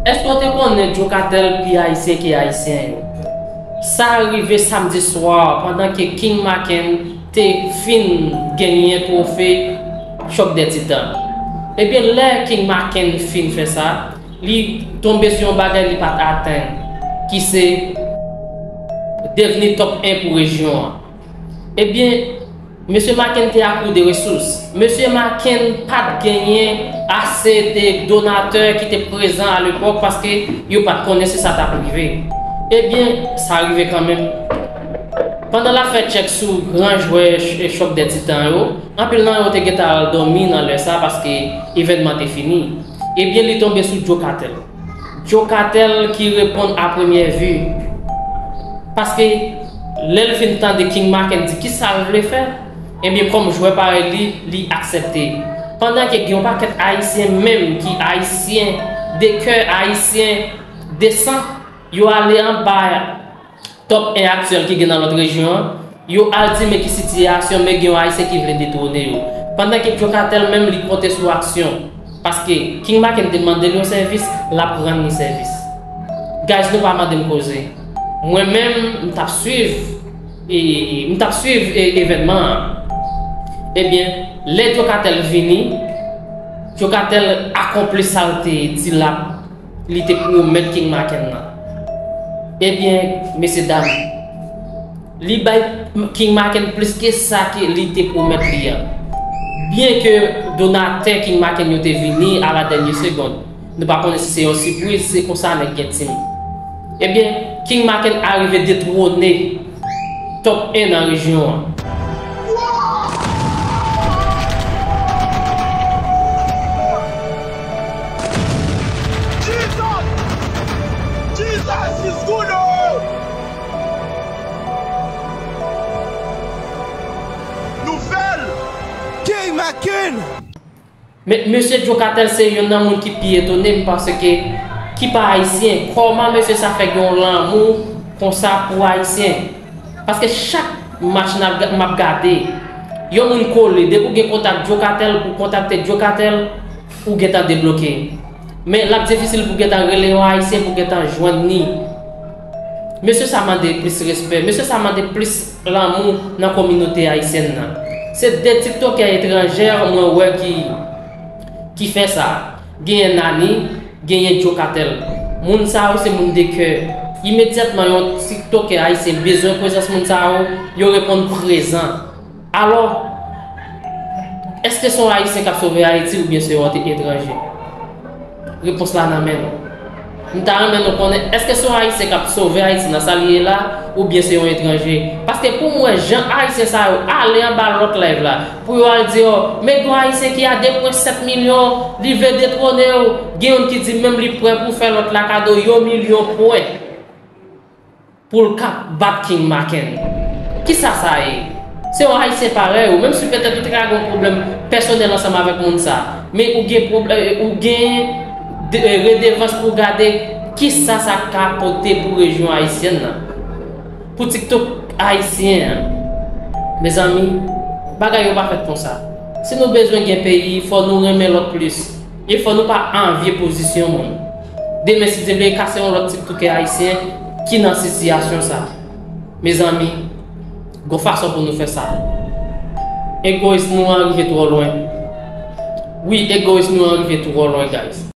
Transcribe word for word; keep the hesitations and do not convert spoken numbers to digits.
Èske w te konnen Djoe Kartel pi ayisyen ke ayisyen yo? Sa rive samdi swa, pandan ke King Maken te fin genyen twofe Chòk dè Titan. Ebyen, lè King Maken fin fè sa, li tonbe sou yon bagay li pa t atann, ki se devni top en pou rejyon an. Ebyen, mesye Maken te a kout de resous. Mesye Maken pa t genyen ase de donatè ki te prezan alepòk paske yo pa t konnen si sa t ap rive. Ebyen, sa rive kanmenm. Pandan l ap fè tchèk sou gran jwè ch-, Chòk dè Titan yo, anpil nan yo te gentan al dòmi nan lè sa paske evènman te fini. Ebyen, li tonbe sou Djoe Kartel. Djoe Kartel ki reponn a premyè vi. Paske lè l fin tande King Maken di kisa l vle fè, ebyen, kòm jwè parèy li, li aksepte. Pandan ke gen yon pakèt ayisyen menm ki ayisyen, de kè ayisyen, de san, yo ale anba top en aktyèl ki gen nan lòt rejyon an, yo al di men ki sitiyasyon, men gen yon ayisyen ki vle detwone yo. Pandan ke Djoe Kartel menm li konte sou aksyon. Paske King Maken te mande l yon sèvis, l ap rann li sèvis. Guys, nou pa mande m koze. Mwen menm, m t ap swiv, e, e, m t ap swiv e, evènman an. Ebyen, lè Djoe Kartel vini, Djoe Kartel akonpli sa l te di l ap li te pwomèt King Maken nan. Ebyen, mesye dam, li bay King Maken plis ke sa ke li te pwomèt li an. Byen ke donatè King Maken yo te vini a la dènye segonn, nou pa konnen si se yon sipriz, se konsa nèg gen tim. Ebyen, King Maken arive detwone top en nan rejyon an. Jesus! Jesus is good, oh! Nouvèl! King Maken! Men, mesye Djoe Kartel se youn nan moun ki pi etone m paske ki pa ayisyen. Kòman mesye sa fè gen yon lanmou konsa pou ayisyen? Paske chak match n ap ga-, m ap gade, yon moun kole, depi w gen kontak Djoe Kartel, ou kontakte Djoe Kartel, ou gentan debloke. Men l ap difisil pou gentan rele yon ayisyen pou gentan jwenn ni. Mesye sa mande plis respè, mesye sa mande plis lanmou nan kominote ayisyèn nan. Se de tiktokè etranjè mwen wè ki, ki fè sa. Genyen Nani, genyen Djoe Kartel. Moun sa yo se moun de kè. Imedyatman yon tiktokè ayisyen bezwen prezans moun sa yo, yo reponn prezan. Alò, èske se yon ayisyen k ap sove Ayiti oubyen se yon etranje? Repons la nan men nou. M ta renmen nou konnen, èske se yon ayisyen k ap sove Ayiti nan sa li ye la, oubyen se yon etranje? Paske pou m wè jan ayisyen sa yo ale anba lòt live la, pou yo al di, oh, men gen yon ayisyen ki a de pwen sèt milyon, li vle detwone w, gen youn ki di menm li prè pou fè lòt la kado yon milyon pwen pou l ka bat King Maken. Kisa sa ye? Se yon ayisyen parèy ou, menm si petèt ou te ka gen yon pwoblèm pèsonèl ansanm avèk moun sa, men ou gen pwoblè-, ou gen de-, redevans pou w gade kisa sa ka pote pou rejyon ayisyèn nan. Pou TikTok ayisyen an. Mezanmi, bagay yo pa fèt konsa. Si nou bezwen gen peyi, fò nou renmen lòt plis. E fò nou pa anvye pozisyon moun. Demen, si Dye vle, ka se yon lòt tiktokè ayisyen ki nan sitiyasyon sa. Mezanmi, gon fason pou nou fè sa. Egoyis nou an rive twò lwen. Wi, egoyis nou an rive twò lwen, guys.